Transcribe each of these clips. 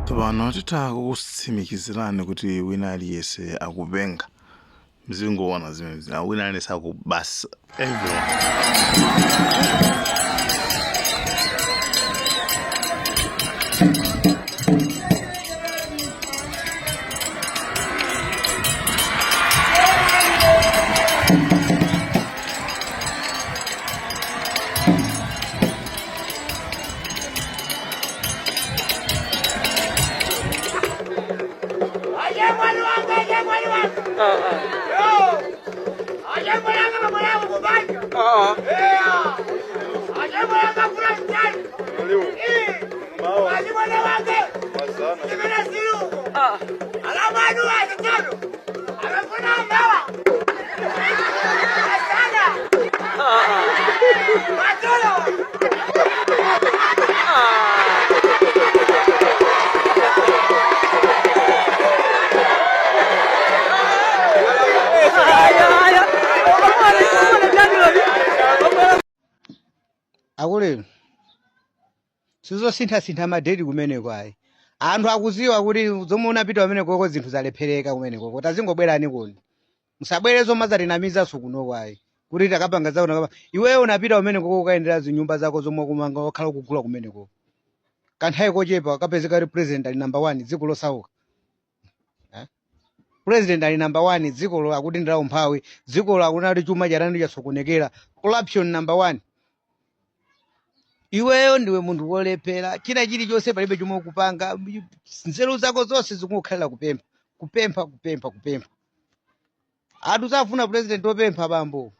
Tsopano titha kukutsimikizirani kuti wina aliyense akupenga. Mzingoona zimenezi. Wina aliyense akubasa. Everyone. Akulu, sizosinthasintha madeti kumeneko ayi. Anthu akuziwa kuti zomwe unapita kumenekoko zinthu zalephereka kumenekoko. Tazingobwerani kuno, musabwere zomazatinamizanso kunoko ayi kuti takapanga zako takapa. Iweyo unapita kumenekoko kukayendera zinyumba zako zomwe kumanga wakhala kugula kumenekoko kanthawi kochepa kapezeka kuti president ali number 1 dziko losauka, eh? President ali number 1 dzikolo akuti ndi la umphawi, dzikolo akuti kuti chuma chatani chasokonekera, corruption number 1. Iweyo ndiwe munthu wolephera china chilichonse, palibe chomwe ukupanga. Nzeru zako zonse zikungokhalira kupempha, kupempha, kupempha, kupempha. Anthu safuna president wopempha, bambo.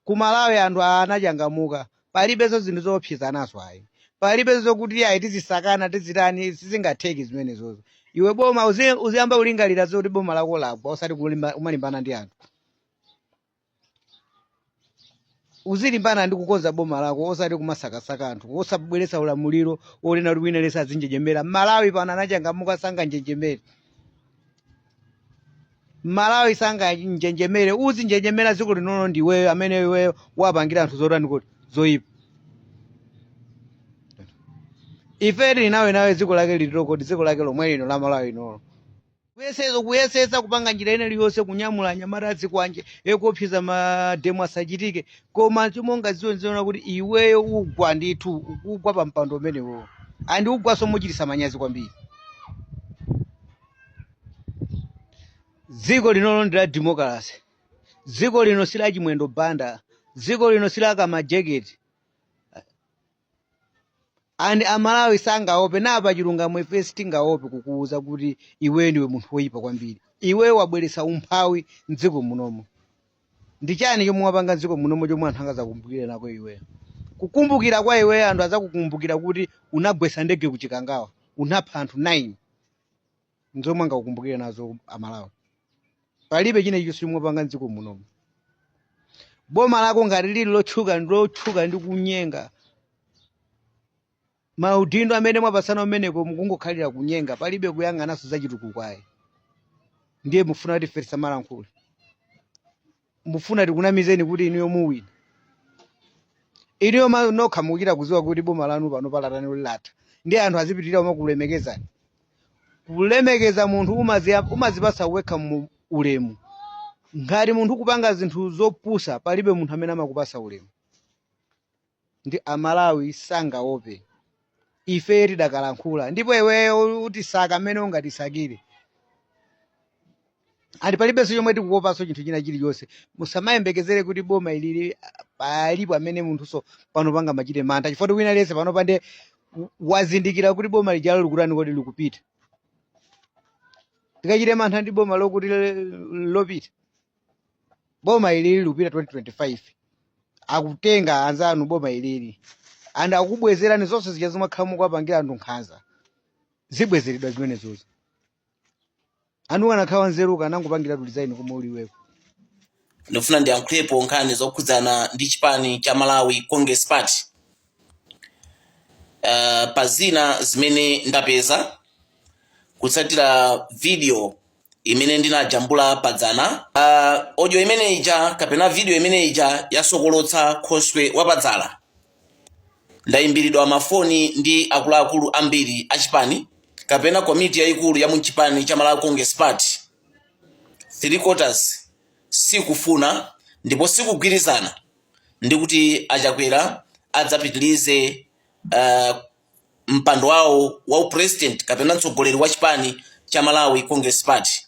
Ku Malawi anthu anachangamuka, palibenso zinthu zoopsezanaso ayi, palibenso zokuti ayi tizisakana tizitani, sizingatheki zimenezozo. Iwe boma uziyamba kulingalira zoti boma lako lagwa, osati kumalimbana ndi anthu. Uzilimbana ndi kukonza boma lako, osati kumasakasaka anthu, osabweretsa ulamuliro wonena kuti wina aliyense azinjenjemera. Malawi pano anachangamuka, sanganjenjemere. Malawi sanganjenjemere. Uzinjenjemera dziko linono ndiweyo amene iweyo wapangira anthu zotani kuti zoyipa. Ife tili nawe nawe, dziko lake liliro kodi? Dziko lake lomwe lino la Malawi linolo. Kuyesetsa, kuyesetsa kupanga njira ina iliyonse kunyamula anyamata azikwanje, kuopseza mademo asachitike, koma chomwe ungadziwe nzoona kuti iweyo ugwa ndithu, ukugwa pa mpando umenewo, and ugwanso mochititsa manyazi kwambiri. Dziko linolo ndi la democracy. Dziko lino si la Chimwendo Banda, dziko lino si la Kamajeketi, and Amalawi sangaope napa chilungamo. Ife sitingaope kukuuza kuti iwe ndiwe munthu woyipa kwambiri. Iwe wabweretsa umphawi mdziko munomo. Ndi chani chomwe wapanga mdziko munomo chomwe anthu angazakumbukire nako iweyo? Kukumbukira kwa iweyo, anthu azakukumbukira kuti unagwetsa ndege ku Chikangawa, unapha anthu 9, nzomwe angakukumbukire nazo Amalawi. Palibe china chilichonse chomwe wapanga mdziko munomo. Boma lako ngati lili lotchuka, ndi lotchuka ndi kunyenga. Maudindo amene mwapasana umeneko mukungokhalira kunyenga, palibe kuyang'ananso za chitukuko ayi. Ndiye mufuna kuti ife tisamalankhule? Mufuna tikunamizeni kuti inuyo muwina? Inuyo nokha mukuchita kuziwa kuti boma lanu pano palatani latha, ndiye anthu azipitirira kumakulemekezani? Kulemekeza munthu umazipasa wekha mu ulemu. Ngati munthu ukupanga zinthu zopusa, palibe munthu amene amakupasa ulemu. Ndi Amalawi sangaope, ife tidakalankhula, ndipo iweyo utisaka mmene ungatisakire, and palibenso chomwe tikuopanso chinthu china chilichonse. Musamayembekezere kuti boma ilili palipo amene munthunso pano pangamachite mantha, chifukwa wina aliyense pano pande wazindikira kuti boma lijalo likutani kodi, likupita. Tikachite mantha ndi boma lokuti lopita? Boma ilili likupita 2025. Akutenga anzanu boma ilili and akubwezerani zonse zija zomwe akhala mukuwapangira anthu nkhanza, zibwezeredwa zimenezozo. Anthu anakhala nzeru kanangopangira design komwe uliweko. Ndikufuna ndiyankhulepo nkhani zokhudzana ndi chipani cha Malawi Congress Party. Pa zina zimene ndapeza kutsatira video imene ndinajambula padzana, audio imene ija kapena video imene ija yasokolotsa khoswe wapadzala. Ndayimbiridwa mafoni ndi akuluakulu ambiri achipani. kapena komiti yayikulu ya muchipani cha Malawi Congress Party, three quarters sikufuna ndipo sikugwirizana ndi kuti achakwera adzapitilize mpando wawo wa upresident kapena mtsogoleri wa chipani cha Malawi Congress Party.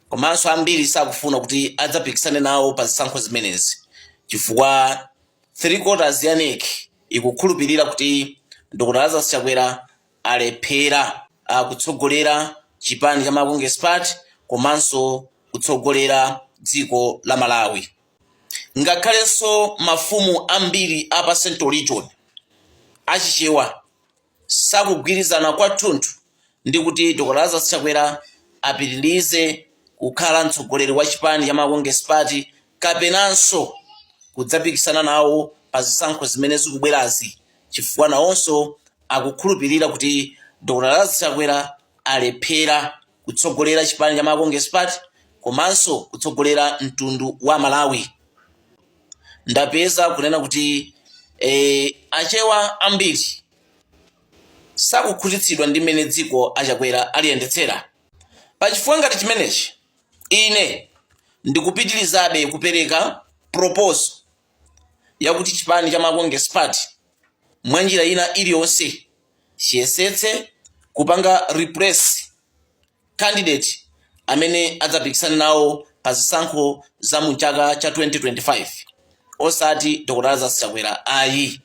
Komanso ambiri sakufuna kuti adzapikisane nawo pa zisankho zimenezi, chifukwa three quarters ya NEC ikukhulupirira kuti Dr Lazarus Chakwera alephera kutsogolera chipani cha Malawi Congress Party komanso kutsogolera dziko la Malawi. Ngakhalenso mafumu ambiri a pa Central Region achichewa sakugwirizana kwathunthu ndi kuti Dr Lazarus Chakwera apitilize kukhala mtsogoleri wa chipani cha Malawi Congress Party kapenanso kudzapikisana nawo pa zisankho zimene zikubwerazi, chifukwa nawonso akukhulupirira kuti Dr Lazarus Chakwera alephera kutsogolera chipani cha Malawi Congress Party komanso kutsogolera mtundu wa Malawi. Ndapeza kunena kuti achewa ambiri sakukhutitsidwa ndi mmene dziko achakwera aliyendetsera. Pachifukwa ngati chimenechi, ine ndikupitirizabe kupereka proposal yakuti chipani cha Malawi Congress Party mwa njira ina iliyonse chiyesetse kupanga replace candidate amene adzapikisane nawo pa zisankho za mu chaka cha 2025, osati Dr Lazarus Chakwera ayi.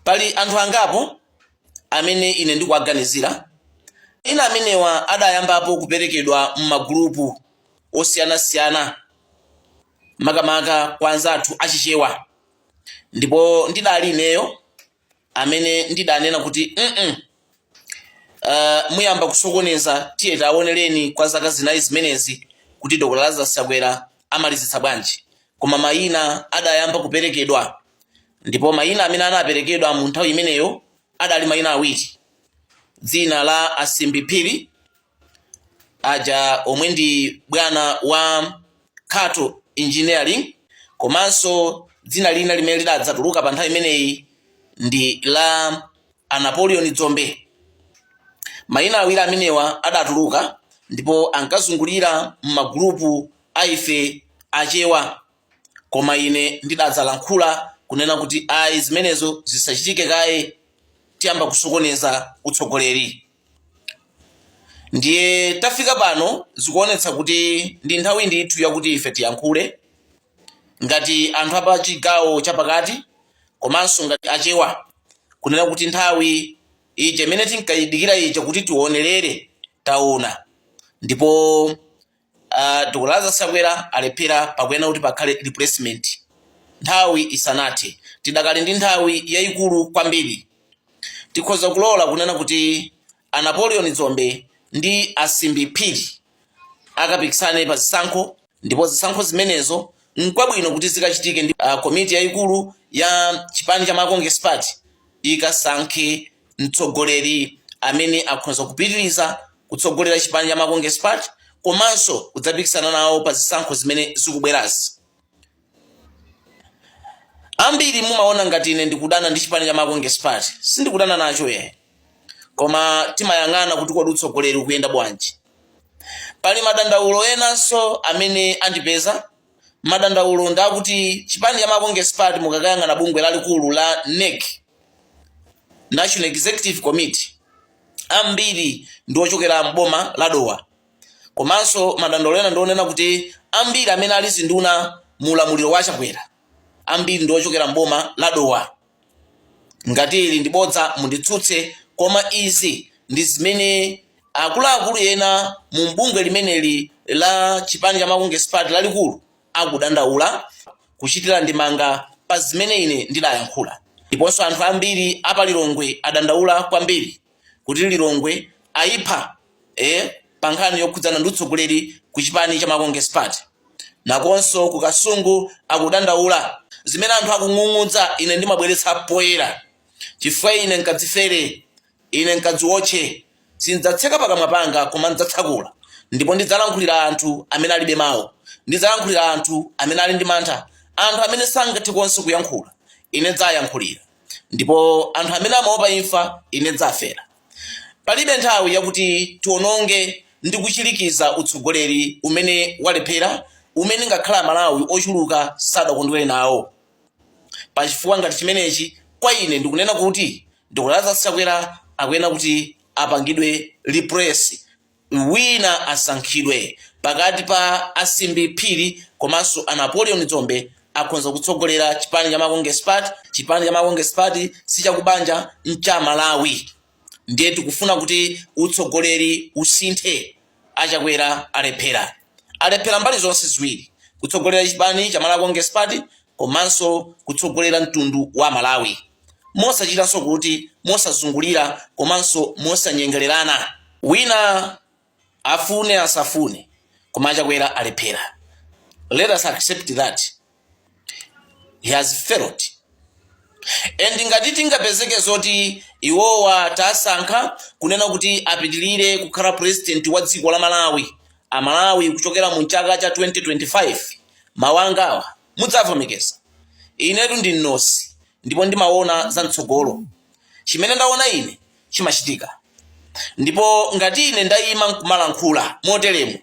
Pali anthu angapo amene ine ndikuwaganizira. Ina amenewa adayambapo kuperekedwa m'magulupu osiyanasiyana, makamaka kwa anzathu achichewa, ndipo ndidali ineyo amene ndidanena kuti muyamba kusokoneza, tiye taonereni kwa zaka zinayi zimenezi kuti Dr Lazarus Chakwera amalizitsa bwanji. Koma mayina adayamba kuperekedwa, ndipo mayina amene anaperekedwa mu nthawi imeneyo adali mayina awiri: dzina la Asimbi Phiri aja omwe ndi bwana wa Khato Engineering, komanso dzina lina limene lidadzatuluka pa nthawi imeneyi ndi la a Napoleon Dzombe. Mayina awiri amenewa adatuluka ndipo ankazungulira m'magulupu a ife achewa, koma ine ndidadzalankhula kunena kuti ayi, zimenezo zisachitike kaye, tiyamba kusokoneza utsogoleri. Ndiye tafika pano, zikuonetsa kuti ndi nthawi ndithu yakuti ife tiyankhule ngati anthu apa chigawo chapakati komanso ngati achewa, kunena kuti nthawi ija imene tinkayidikira ija kuti tionerere taona, ndipo Dr Lazarus Chakwera alephera, pakuyenera kuti pakhale replacement nthawi isanathe. Tidakali ndi nthawi yayikulu kwambiri. Tikhoza kulola kunena kuti a Napoleon Dzombe ndi Asimbi Phiri akapikisane pa zisankho, ndipo zisankho zimenezo nkwabwino kuti zikachitike ndi komiti yayikulu ya chipani cha Malawi Congress Party ikasankhe mtsogoleri amene akhoza kupitiriza kutsogolera chipani cha Malawi Congress Party komanso kudzapikisana nawo pa zisankho zimene zikubwerazi. Ambiri mumaona ngati ine ndikudana ndi chipani cha Malawi Congress Party. Sindikudana nacho ye, koma timayang'ana kuti kodi utsogoleri ukuyenda bwanji. Pali madandaulo enanso amene andipeza. Madandaulo ndakuti chipani cha Malawi Congress Party, mukakayang'ana bungwe lalikulu la NEC, National Executive Committee, ambiri ndi ochokera mboma la Dowa. Komanso madandaulo ena ndionena kuti ambiri amene ali zinduna mu ulamuliro wa Chakwera, ambiri ndi ochokera mboma la Dowa. Ngati ili ndi bodza, munditsutse, koma izi ndi zimene akuluakulu ena mu bungwe limeneli la chipani cha Malawi Congress Party lalikulu akudandaula, kuchitira ndimanga pa zimene ine ndidayankhula. Ndiponso anthu ambiri apa Lilongwe adandaula kwambiri kuti Lilongwe ayipha pa nkhani yokhudzana ndi utsogoleri ku chipani cha Malawi Congress Party. Nakonso ku Kasungu akudandaula. Zimene anthu akung'ung'udza ine ndimabweretsa poyera, chifukwa ine nkadzifere, ine nkadziwotche, sindidzatseka pakamwa panga, koma ndidzatsakula, ndipo ndidzalankhulira anthu amene alibe mawu, ndidzalankhulira anthu amene ali ndi mantha, anthu amene sangathe konse kuyankhula, ine ndidzayankhulira. Ndipo anthu amene amaopa imfa, ine dzafera. Palibe nthawi yakuti tiononge ndi kuchilikiza utsogoleri umene walephera, umene ngakhale Amalawi ochuluka sadakondwere nawo. Pachifukwa ngati chimenechi, kwa ine ndikunena kuti Dr Lazarus Chakwera akuyenera kuti apangidwe replace, wina asankhidwe pakati pa a Simbi Phiri komanso a Napoleon Dzombe, akhonza kutsogolera chipani cha Malawi Congress Party. Chipani cha Malawi Congress Party si chakubanja, ncha Malawi. Ndiye tikufuna kuti utsogoleri usinthe. Achakwera alephera, alephera mbali zonse ziwiri, kutsogolera chipani cha Malawi Congress Party komanso kutsogolera mtundu wa Malawi, mosachitanso kuti mosazungulira komanso mosanyengererana. Wina afune asafune, koma Achakwera alephera. Let us accept that he has failed. And ngati tingapezeke zoti iwowa tasankha kunena kuti apitilire kukhala president wa dziko la Malawi, Amalawi, kuchokera mu chaka cha 2025, mawu angawa mudzavomekeza. Inetu ndi mnosi ndipo ndimaona za mtsogolo. Chimene ndaona ine chimachitika. Ndipo ngati ine ndayima nkumalankhula moteremu,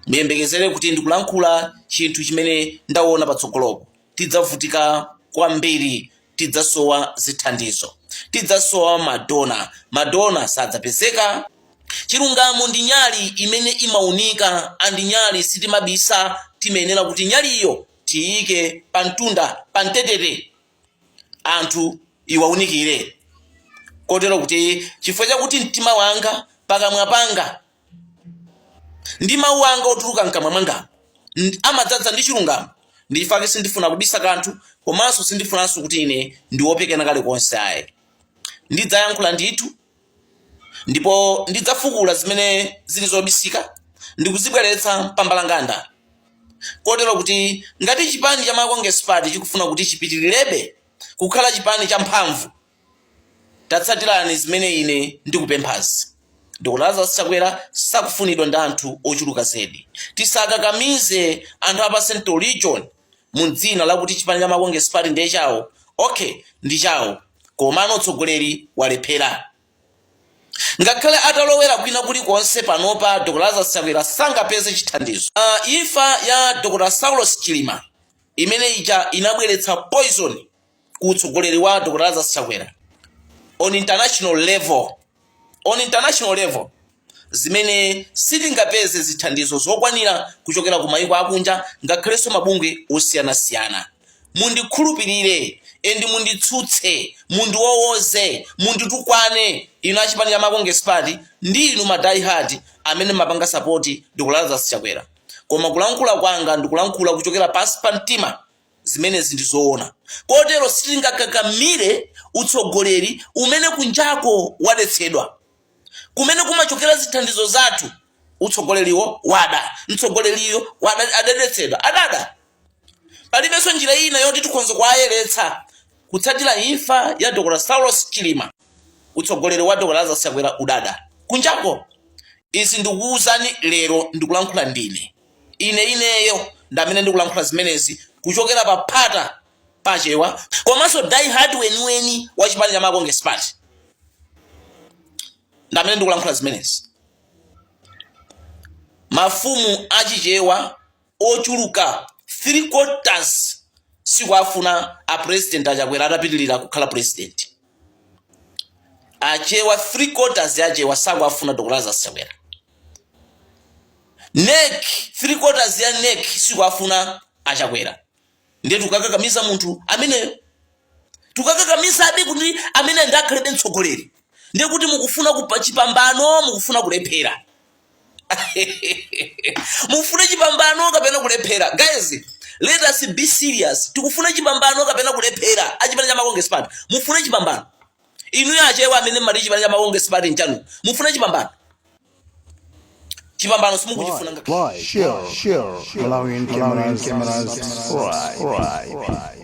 muyembekezere kuti ndikulankhula chinthu chimene ndaona patsogolopo. Tidzavutika kwambiri, tidzasowa zithandizo, tidzasowa madona, madona sadzapezeka. Chilungamo ndi nyali imene imaunika, and nyali sitimabisa, timayenera kuti nyaliyo tiyike pamtunda pamtetete, anthu iwaunikire. Kotero kuti chifukwa chakuti mtima wanga, pakamwa panga ndi mawu anga otuluka mkamwa mwanga amadzadza ndi chilungamo, ndi chifukwa sindifuna kubisa kanthu, komanso sindifunanso kuti ine ndiope kena kalikonse ayi. Ndidzayankhula ndithu ndipo ndidzafukula zimene zili zobisika ndikuzibweretsa pambalanganda, kotero kuti ngati chipani cha Malawi Congress Party chikufuna kuti chipitilirebe kukhala chipani cha mphamvu, tatsatirani zimene ine ndikupemphazi. Dr Lazarus Chakwera sakufunidwa ndi anthu ochuluka zedi. Tisakakamize anthu apa Central Region mu dzina lakuti chipani cha Malawi Congress Party ndiye chawo. Okay, ndi chawo, komano utsogoleri walephera. Ngakhale atalowera kwina kulikonse panopa, Dr Lazarus Chakwera sangapeze chithandizo. Imfa ya Dr Saulos Chilima imene ija inabweretsa poison ku utsogoleri wa Dr Lazarus Chakwera on international level, zimene sitingapeze zithandizo zokwanira kuchokera ku mayiko akunja, ngakhalenso mabungwe osiyanasiyana. Mundikhulupirire and munditsutse, mundiwowoze, munditukwane, inu achipani cha Malawi Congress Party ndi inu ma diehard amene mapanga support Dr Lazarus Chakwera, koma kulankhula kwanga ndikulankhula kuchokera pansi pa mtima. Zimenezi ndi zoona. Kotero sitingakakamire utsogoleri umene kunjako wadetsedwa, kumene kumachokera zithandizo zathu. Utsogoleriwo wada, mtsogoleriyo wada, adadetsedwa, adada. Palibenso njira ina yoti tikhonza kuwayeretsa. Kutsatira imfa ya Dr Saulos Chilima, utsogoleri wa Dr Lazarus Chakwera udada kunjako. Izi ndikuwuzani lero, ndikulankhula ndine ine, ineyo ndi amene ndikulankhula zimenezi kuchokera pa phata pachewa, komanso diehard weniweni wa chipani cha Malawi Congress Party ndi amene ndikulankhula zimenezi. Mafumu achichewa ochuluka, three quarters, sikuafuna a President Achakwera atapitilira kukhala president. Achewa, three quarters ya Achewa sakuafuna Dr Lazarus Chakwera. NEC, three quarters ya NEC sikuafuna Achakwera. Ndiye tukakakamiza munthu ameneyo, tukakakamizabe kuti amene ndakhalebe mtsogoleri, ndiye kuti mukufuna kupa chipambano, mukufuna kulephera. Mufune chipambano kapena kulephera? Guys, let us be serious. Tikufuna chipambano kapena kulephera? Achipani cha Malawi Congress Party, mufune chipambano? Inuyo Achewa amene mmati chipani cha Malawi Congress Party nchanu, mufune chipambano? Chipambano simukuchifuna ngakhale. Like, share, Malawian cameras, subscribe.